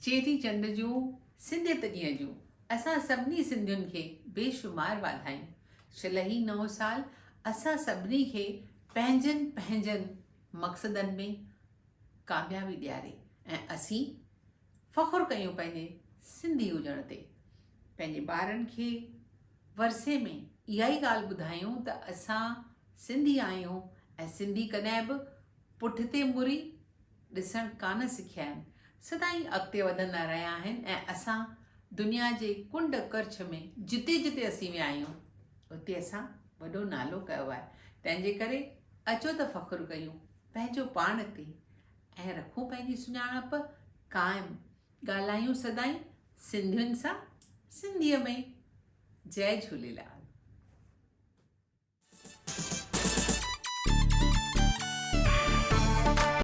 چيٽي چنڊ جون سنڌيت ڏينهن جون اسان سڀني سنڌين کي بيشمار واڌايون. شل هي نئون سال اسان سڀني کي پنهنجن پنهنجن مقصدن ۾ ڪاميابي ڏياري ۽ اسين فخر ڪيون پنهنجي سنڌي هجڻ تي. پنهنجي ٻارن کي ورثي ۾ اها ئي ڳالهه ٻڌايون ته اسان سنڌي آهيون ۽ سنڌي ڪڏهن به پٺتي مڙي ڏسڻ ڪانه سکيا آهن، سدائين اڳتي وڌندا رهيا آهن ۽ اسان دنيا جي ڪنڊ ڪڙڇ ۾ جتي جتي اسين ويا آهيون اتي اسان وڏو نالو ڪيو آهي، تنهن جي ڪري اچو ته فخر ڪيون پنهنجو پاڻ تي ۽ رکون پنهنجي سڃاڻپ قائم، ڳالهايون سدائين سنڌين سان سنڌيء ۾. جئي جهوليلال.